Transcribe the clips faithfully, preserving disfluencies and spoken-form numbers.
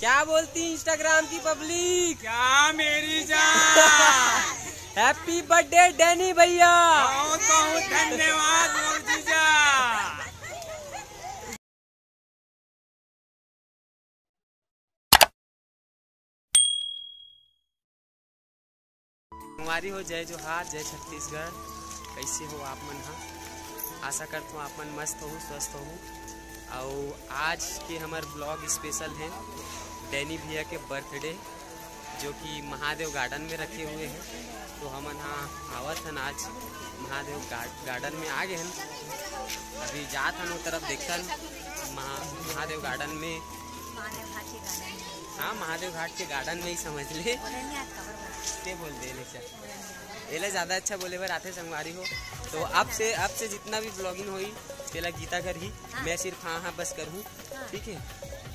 क्या बोलती Instagram की public? क्या मेरी जान? Happy birthday डैनी भैया। बहुत बहुत धन्यवाद मोर जीजा। संगवारी हो, जय जोहार, जय छत्तीसगढ़। कैसे हो आप मन हा? आशा करत हूँ आप मन मस्त हो, स्वस्थ हो। और आज के हमार ब्लॉग स्पेशल है डैनी भैया के बर्थडे, जो कि महादेव गार्डन में रखे हुए हैं। तो हमन हा आवत हन आज महादेव गार्ड-, गार्डन में आ गए हन। अभी जात हन वो तरफ, देखतन महा-, महादेव गार्डन में। हाँ, महादेव घाट के गार्डन में ही समझ ले। ते बोल दे, नहीं सर। एला ज्यादा अच्छा बोले बर आथे संगवारी हो। तो अब से, अब से जितना भी ब्लॉगिंग होई, तेला गीता करही। हाँ। मैं सिर्फ हाँ हाँ बस करहूँ। हाँ। ठीक है,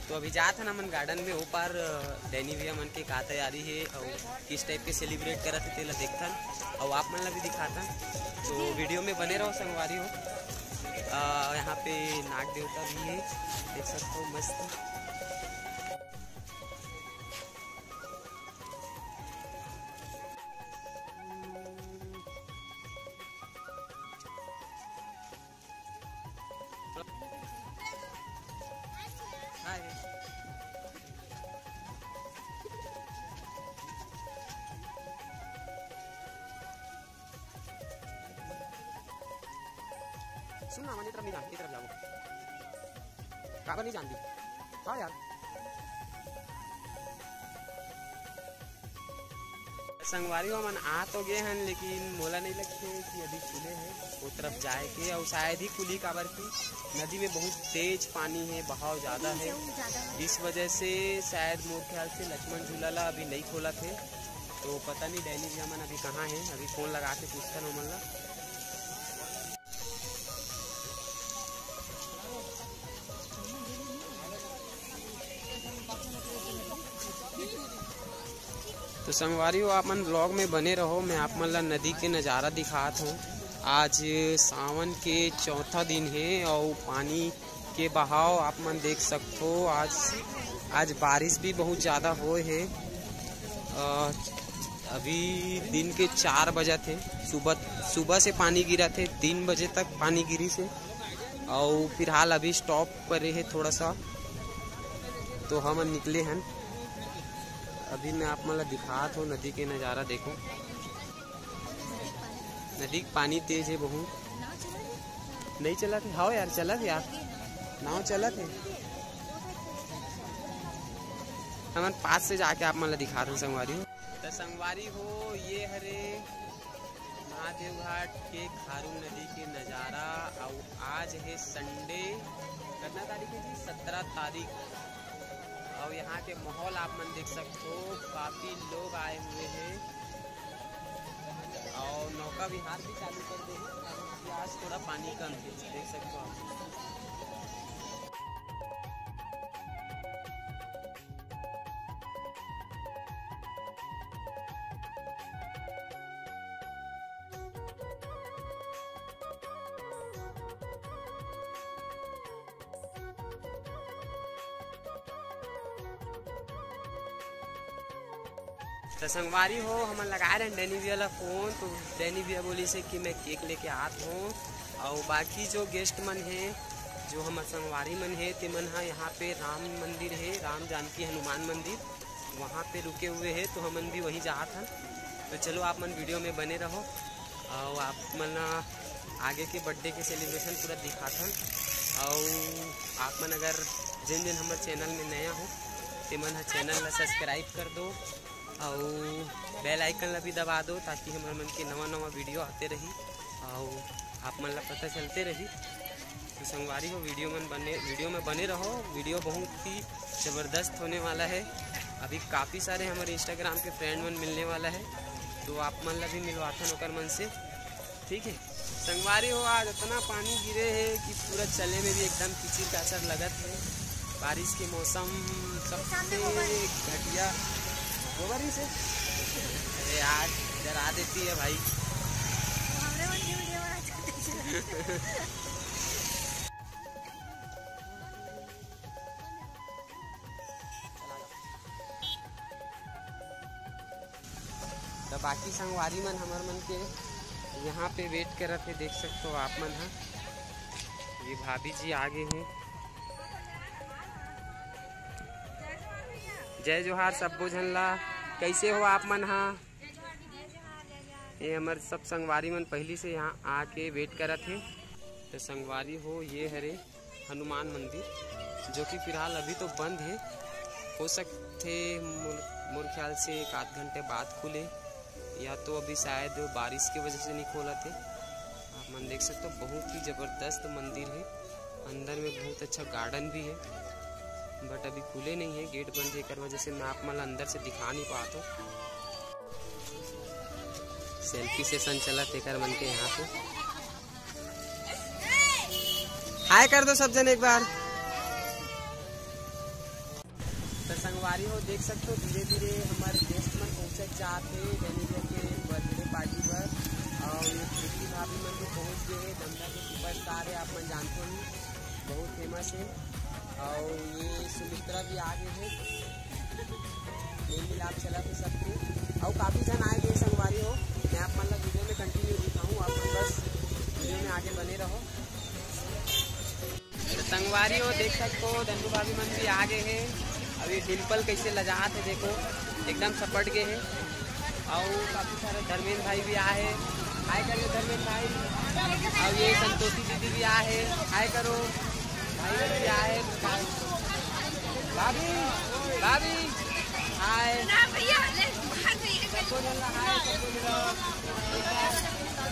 तो अभी जात हन हमन गार्डन में, ओ पार, अ, डैनी भैया मन के का तैयारी है और किस टाइप के सेलिब्रेट करत है, तेला देखथन और आप मन ला भी दिखाथन। तो वीडियो में बने रहो संगवारी हो। अ, यहाँ पे नाग देवता भी है, देख सकते हो मस्त। सुन ना, मन ये तरफ नहीं जाना, ये तरफ जाओ। काबर नहीं जानती? हाँ यार। संगवारी हो, हमन आ तो गए हन, लेकिन मोला नहीं लगथे कि अभी खुले हे वो तरफ जाए के, और शायद ही खुली, काबर कि नदी में बहुत तेज पानी है, बहाव ज्यादा है। इस वजह से शायद मोर ख्याल से लक्ष्मण झूला ला अभी नहीं खोला थे, तो पता नहीं डैनी जी हमन अभी कहाँ हैं। अभी फोन लगा के पूछथन ओमन ला। तो संगवारी हो, आप मन ब्लॉग में बने रहो, मैं आप मन ला नदी के नज़ारा दिखात हूँ। आज सावन के चौथा दिन है और पानी के बहाव आप मन देख सकथो। आज, आज बारिश भी बहुत ज़्यादा होए हे। अ, अभी दिन के चार बजत हे, सुबह, सुबह से पानी गिरत हे, तीन बजे तक पानी गिरिस हे। अउ फिलहाल अभी स्टॉप करे हे थोड़ा सा, तो हमन निकले हन। अभी मैं आप मन ला दिखात हूँ नदी के नज़ारा, देखो नदी के पानी तेज हे बहुत। नहीं चलत हे? हव यार, चलत हे यार, नाव चलत हे। हमन पास से जाके आप मन ला दिखात हन संगवारी हो। त संगवारी हो, ये हरे महादेव घाट के खारून नदी के नजारा। अउ आज हे संडे, कितना तारीख हे जी? सत्रह तारीख। अउ यहाँ के माहौल आप मन देख सकथो, काफी लोग आए हुए हैं। अउ नौका विहार भी चालू कर दे हे, काबर कि आज थोड़ा पानी कम हे, देख सकथो आप। त संगवारी हो, हमन लगाए रहन डैनी भैया ला फोन, तो डैनी भैया बोलिस हे कि मैं केक लेके आत हूँ। अउ बाकी जो गेस्ट मन हे, जो हमर संगवारी मन हे, ते मन ह यहाँ पे राम मंदिर हे, राम जानकी हनुमान मंदिर, वहाँ पे रुके हुए हे, तो हमन भी वहीं जात हन। तो चलो, आप मन वीडियो में बने रहो। अउ आप मन ला आगे के बर्थडे के सेलिब्रेशन पूरा दिखाथन। अउ आप मन अगर जेन जेन हमर चैनल में नया हो, ते मन ह चैनल ला सब्सक्राइब कर दो, अउ बेल आइकन ला भी दबा दो, ताकि हमर मन के नवा नवा वीडियो आते रही, अउ आप मन ला पता चलते रही। तो संगवारी हो, वीडियो मन बने, वीडियो में बने रहो। वीडियो बहुत ही जबरदस्त होने वाला है। अभी काफ़ी सारे हमारे Instagram के फ्रेंड मन मिलने वाला है, तो आप मन ला भी मिलवाथन ओकर मन से, ठीक है। संगवारी हो, आज इतना पानी गिरे है कि पूरा चले में भी एकदम कीचड़ काचड़ लगत है। बारिश के मौसम सबसे घटिया। गोबर ही से, अरे यार, डरा देती है भाई। हमरे मन के वीडियो बना चलते चला। बाकी संगवारी मन हमर मन के यहाँ पे वेट करत हे, देख सकते हो आप मन ह। ये भाभी जी आगे हे। जय जोहार सब्बो झन ला, कैसे हो आप मन ह? ये हमर सब संगवारी मन पहली से यहाँ आके वेट करत हे। तो संगवारी हो, ये हरे हनुमान मंदिर, जो कि फिलहाल अभी तो बंद हे। हो सकथे मोर, मोर ख्याल से एक आध घंटे बाद खुले, या तो अभी शायद बारिश के वजह से नहीं खोलत हे। आप मन देख सकते हो, बहुत ही जबरदस्त मंदिर हे। अंदर में बहुत अच्छा गार्डन भी हे, बट अभी खुले नहीं है, गेट बंद है, एकर वजह से मैं आप मन ला अंदर से दिखा नहीं पात हूँ। सेल्फी सेशन चलत एकर मन के यहाँ पे। हाय कर दो सब जन एक बार। तो संगवारी हो, देख सकते हो, धीरे धीरे हमारे गेस्ट मन पहुँचत जात हे डैनी भैया के बर्थडे पार्टी पर। और ये प्रीति भाभी मन भी पहुँच गए हे, दमदा के सुपरस्टार है, आप मन जानते हो, बहुत फेमस है। और ये सुमित्रा भी आ गए हे, मेल मिलाप चलत हे सबके। और काफ़ी जन आए गए संगवारी हो, मैं आप मन ला वीडियो में कंटिन्यू दिखाऊँ, आप मन बस वीडियो में आगे बने रहो। तो संगवारी हो, देख सकते हो, दन्नू भाभी मन भी आ गए हे। अभी डिम्पल कैसे लजात हे, देखो, एकदम सपट गए हे। और काफी सारे धर्मेंद्र भाई भी आए हे, हाय करो धर्मेंद्र भाई। और ये संतोषी दीदी भी आए हे, हाय करो। भाई भी आए हे, भाभी, भाभी, हाय। सबको मिलना, हाय, सबको मिलना।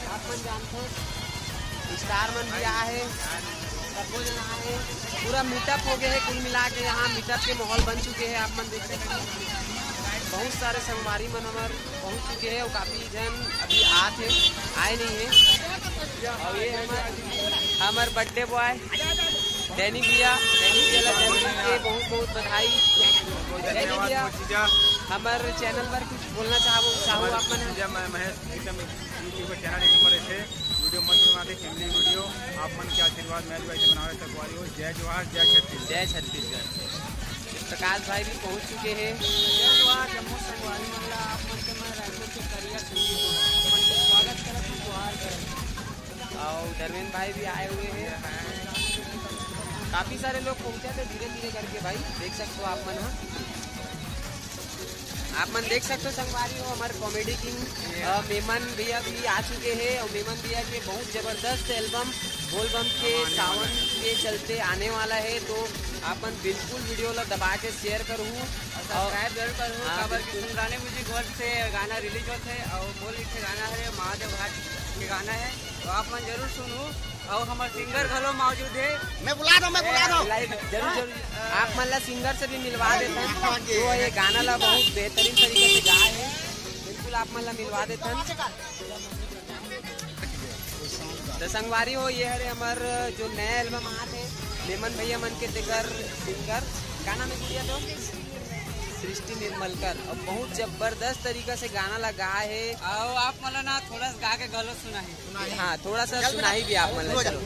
आप मन जानते हो, स्टार मन भी आए हे, सबो जन आए हे। पूरा मीटअप हो गए हे, कुल मिला के यहाँ मीटअप के माहौल बन चुके हे। आप मन देख सकते हो, बहुत सारे संगवारी मन हमर पहुँच चुके हे और काफी जन अभी आत हे, आए नहीं हे। और ये हमर, हमर बर्थडे बॉय डैनी भैया, डैनी भैया ला जन्मदिन के बहुत बहुत बधाई। डैनी भैया, हमर चैनल पर कुछ बोलना चाहो, चाहो आप मन? मैं महेश प्रीतम YouTube के चैनल एक नंबर हे, वीडियो मस्त बनाते, फैमिली वीडियो। आप मन के आशीर्वाद मैं भी ऐसे बनावे संगवारी हो। जय जोहार, जय छत्तीसगढ़। जय छत्तीसगढ़। प्रकाश भाई भी पहुंच चुके हे। जय जोहार, जम्मो संगवारी मन ला आप मन के मैं रायपुर के करिया संगीत आप मन के स्वागत करत हूँ, जोहार करत हूँ। और धर्मेंद्र भाई भी आए हुए हे। काफी सारे लोग पहुंचे थे धीरे धीरे करके भाई, देख सकते हो आप मन ह। आप मन देख सकते हो संगवारी हो, हमारे कॉमेडी किंग, अ, मेमन भैया भी आ चुके हे और मेमन भैया के बहुत जबरदस्त एल्बम बोलबम के सावन के चलते आने वाला हे, तो आप मन बिल्कुल वीडियो ला दबा के शेयर करहू और सब्सक्राइब जरूर करहू, हाँ, काबर कि बिल्कुल। सुंदरानी म्यूजिक वर्ल्ड से गाना रिलीज होत हे और बोल एक ठे गाना हे, महादेव घाट के गाना हे, तो आप मन जरूर सुनहू। और हमारे सिंगर घलो मौजूद हे। मैं बुला दो, मैं बुला दो। बुलाई, जरूर, जरूर। आप मन ला सिंगर से भी मिलवा देथन, जो ये गाना ला बहुत बेहतरीन तरीके से गाए हे। बिल्कुल आप मन ला मिलवा देथन। तो संगवारी हो, ये हरे हमर जो नया एल्बम आत हे, मेमन भैया मन के, तेकर सिंगर, का नाम हे गुड़िया तो? सृष्टि निर्मलकर। और बहुत जबरदस्त तरीका से गाना ला गाए हे। और आप मन ला ना थोड़ा सा गा के घलो सुनाही। हाँ, थोड़ा सा सुनाही भी आप मन ला, चलो।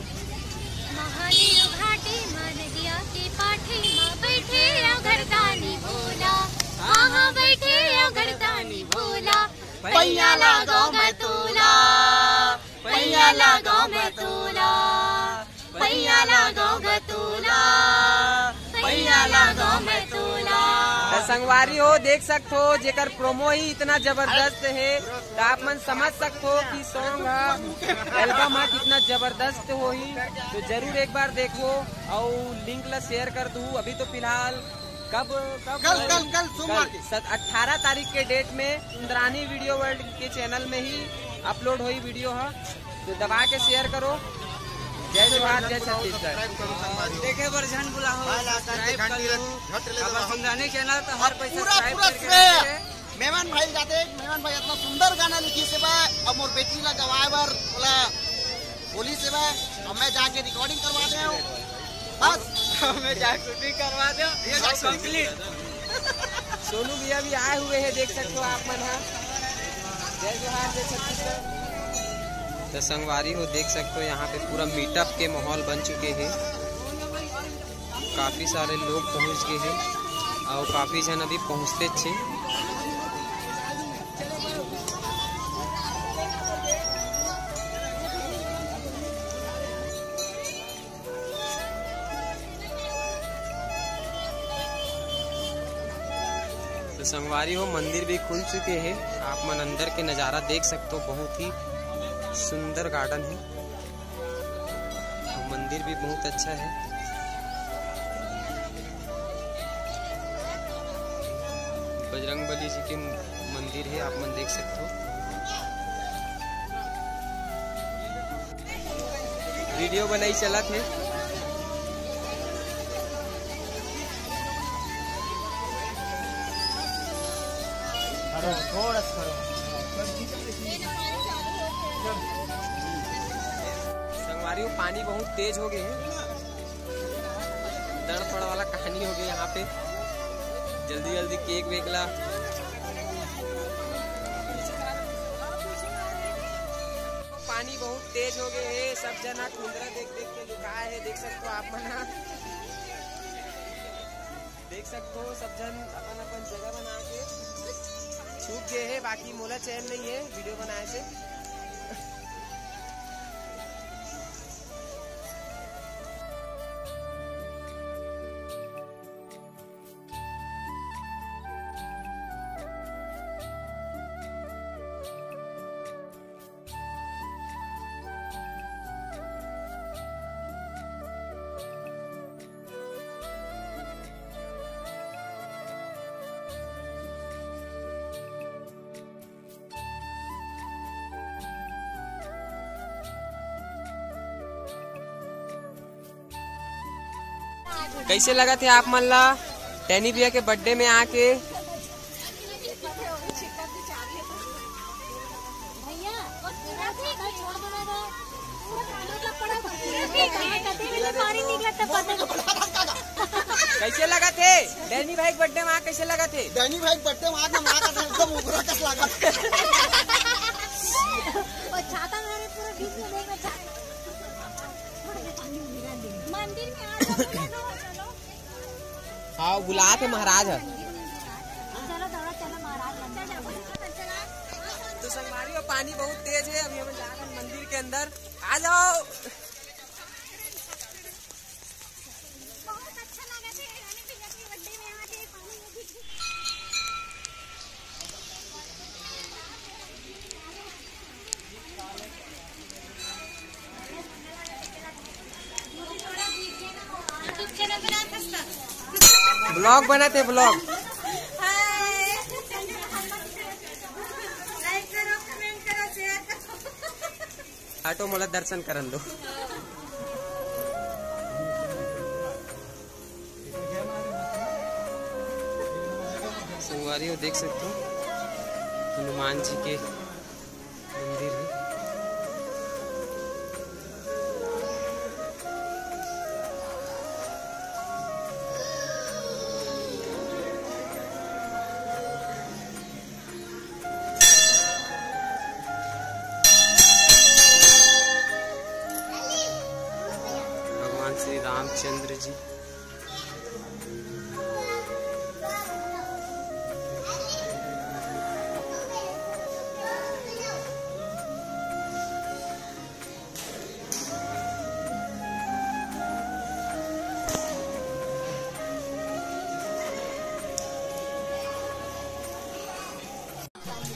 महादेव घाटी म नदिया के पाठी म बैठे अवघड़दानी भोला, हाँ, हाँ, बैठे अवघड़दानी भोला, पैया लगाओ मैं तोला, पैया लगाओ मैं तोला, पैया लगाओ मैं तोला, पैया लगाओ मैं तोला। तो संगवारी हो, देख सकते हो, जेकर प्रोमो ही इतना जबरदस्त हे, तो आप मन समझ सकते हो कि सॉन्ग हा, एल्बम हा कितना जबरदस्त होही। तो जरूर एक बार देखो और लिंक ला शेयर कर दू। अभी तो फिलहाल कब, कब कल, कल, कल सोमवार के। सत-, अठारह तारीख के डेट में इंद्रानी वीडियो वर्ल्ड के चैनल में ही अपलोड होई वीडियो हा, तो दबा के शेयर करो। जय जोहार, जय छत्तीसगढ़। देखे बर झन भुलाहू, सब्सक्राइब कर लो। अब इंद्रानी चैनल तो हर कोई पूरा, सब्सक्राइब पूरा करके श्रेय रखे। मेमन भाई जाते, मेमन भाई इतना सुंदर गाना लिखिस हे बा, अब मोर बेटी ला गवाए बर बोला, बोलिस हे बा, अब मैं जाके रिकॉर्डिंग करवा दे हूँ। बस। मैं जाके शूटिंग करवा दो। ये और कंप्लीट। सोनू भैया भी आए हुए हैं, देख सकते हो आप मन हा। जय जोहार, जय छत्तीसगढ़। तो संगवारी हो, देख सकते हो यहाँ पे पूरा मीटअप के माहौल बन चुके हैं। काफी सारे लोग पहुँच गए हैं और काफी जन अभी पहुँचते थे। तो संगवारी हो, मंदिर भी खुल चुके हे। आप मन अंदर के नजारा देख सकते हो, बहुत ही सुंदर गार्डन हे। मंदिर भी बहुत अच्छा हे। बजरंग बली जी के मंदिर हे, आप मन देख सकते हो। वीडियो बनाई चलत हे। संगवारी हो, पानी बहुत तेज हो गए हे। दड़पड़ वाला कहानी हो गई यहाँ पे। जल्दी जल्दी केक वेक ला। पानी बहुत तेज हो गए हे, सब जना कुंदरा देख देख के लुकाए हे, देख सकते हो आप मन ह। देख सकते हो सब जन अपन अपन जगह बना के छुप गए हे, बाकी मोला चैन नहीं है वीडियो बनाए से। कैसे लगत हे आप मन ला डैनी भैया के बर्थडे में आके? कैसे लगत हे डैनी भाई के बर्थडे में आके? कैसे लगत हे? डैनी भाई के बर्थडे में आके मार का एकदम उभरा कस लागत। और छाता मेरे पूरे बीच में देख रहा। मंदिर में आ जाओ, चलो, चलो। हाँ, बुलात हे महाराज ह। चलो, दौड़ा, चलो, महाराज मंदिर। तो संगवारी हो, पानी बहुत तेज है, अभी हम जा रहे हैं मंदिर के अंदर। आ जाओ। बहुत अच्छा लगा था, रानी भैया के बर्थडे में यहाँ पे पानी में भी। ब्लॉग बनाते, ब्लॉग। हटो, मोला दर्शन करन दो। संगवारी हो, देख सकते हो हनुमान जी के मंदिर है। भगवान श्री रामचंद्र जी।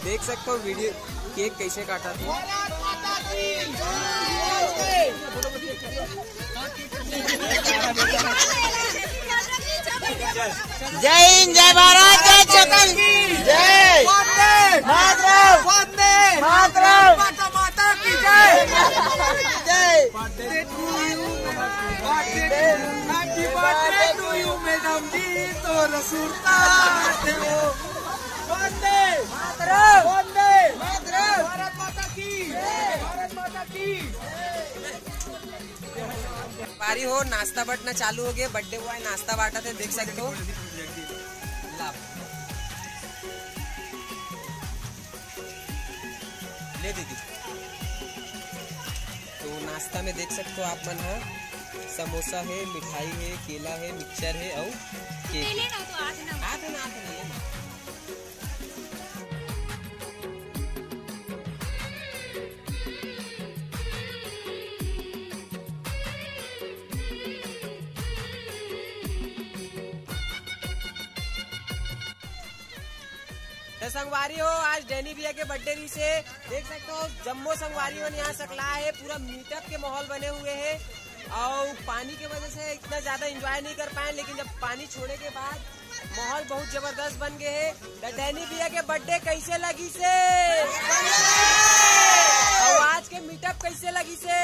देख सकते हो वीडियो, केक कैसे काटा था। जय हिंद, जय भारत, जय छत्तीसगढ़, जय वंदे मातरम, वंदे मातरम। माता, माता की जय। जय। Happy birthday to you, madam जी, तोर सुरता देवो। वंदे मातरम। वंदे मातरम। भारत माता की। भारत माता की। पारी हो, नाश्ता बंटना चालू हो गया। बर्थडे बॉय नाश्ता बांटत हे, देख सकते हो। ला। ले दीदी। तो नाश्ता में देख सकते हो आप मन ह, समोसा है, मिठाई है, केला है, मिक्सचर है और केक है। ले ना, तो आठ ना। आठ ना, आठ नहीं है ना। संगवारी हो, आज डैनी भैया के बर्थडे रहिसे। देख सकते हो, जम्मो संगवारी मन यहाँ सकला है, पूरा मीटअप के माहौल बने हुए है। और पानी के वजह से इतना ज्यादा एंजॉय नहीं कर पाए, लेकिन जब पानी छोड़े के बाद माहौल बहुत जबरदस्त बन गए है। तो डैनी भैया के बर्थडे कैसे लगिसे? और आज के मीटअप कैसे लगिसे?